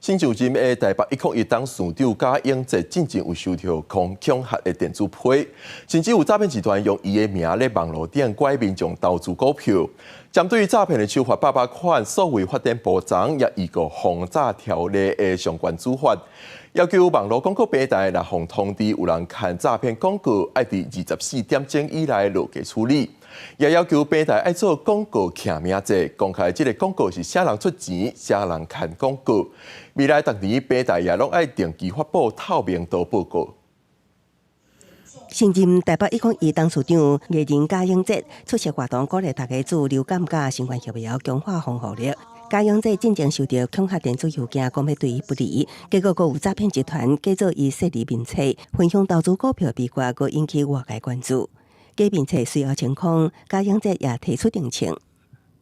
新就任的台北101董事長賈永哲進前有收著恐嚇的電子批，甚至有詐騙集團用伊的名咧網路頂拐民眾投資股票。針對詐騙的手法百百款，數位發展部長也預告防詐條例的相關處罰，要求網路廣告平台若予通知有人刊詐騙廣告，愛佇24點鐘以內落架處理。也要求平台愛做廣告記名制，公開這个廣告是啥人出錢、啥人刊廣告。未來逐年平台也攏愛定期發布透明度報告。新任台北101董事長藝人賈永哲出席活動，鼓勵大家注流感佮新冠疫苗，強化防護力。賈永哲進前收著恐嚇電子郵件，講欲對伊不利，結果閣有詐騙集團假做伊設立面冊，分享投資股票秘訣，閣引起外界關注。假面冊隨後清空，賈永哲也提出澄清。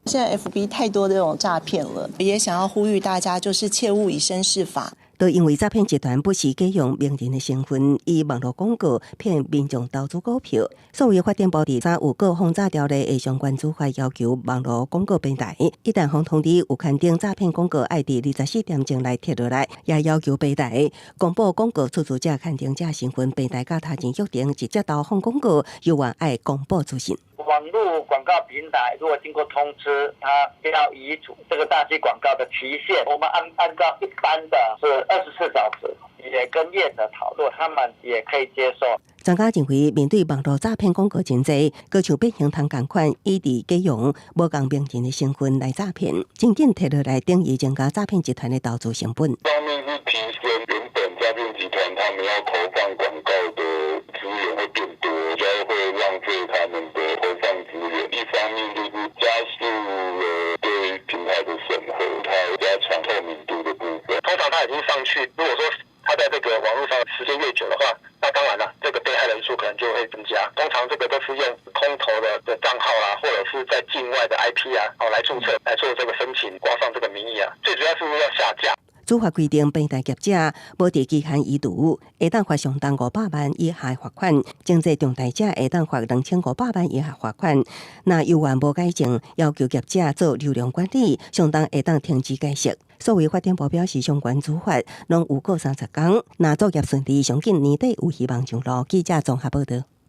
現在 FB 太多這種詐騙了，也想要呼籲大家，就是切勿以身試法。都因為詐騙集團不時假用名人的身份，以網路廣告騙民眾投資股票。數位發展部佇昨有告防詐條例的相關處罰，要求網路廣告平台一旦予通知有刊登詐騙廣告，愛佇24點鐘內撤落來，也要求平台公布廣告出資者、刊登者身份，平台佮他人約定直接投放廣告，猶原愛公布資訊。網路廣告平台如果經過通知，他要移除這個詐欺廣告的期限，我們按照一般的是24小時，也跟業者討論，他們也可以接受。專家認為，面對網路詐騙廣告真濟，閣像變形蟲仝款，以佇假用無仝名人的身份來詐騙，真緊提落來，等於增加詐騙集團的投資成本。一方面是提升原本詐騙集團他們要投放廣告的資源會變多，就會浪費他們的投放資源。一方面就是加速了對平台的審核，它加強透明度的部分。通常他已經上去，如果說他在這個網路上時間越久的話，那當然了，這個被害人數可能就會增加。通常這個都是用空頭的帳號啊，或者是在境外的 IP 啊，哦來註冊來做這個申請，掛上這個名義啊。最主要是要下架。處罰規定，平台業者無佇期限移除，會當罰上重500萬以下罰款；情節重大者會當罰2500萬以下罰款。若猶原無改正，要求業者做流量管理，上重會當停止解釋。數位發展部表示，相關處罰攏有過30工，若作業順利，上緊年底有希望上路。記者綜合報導。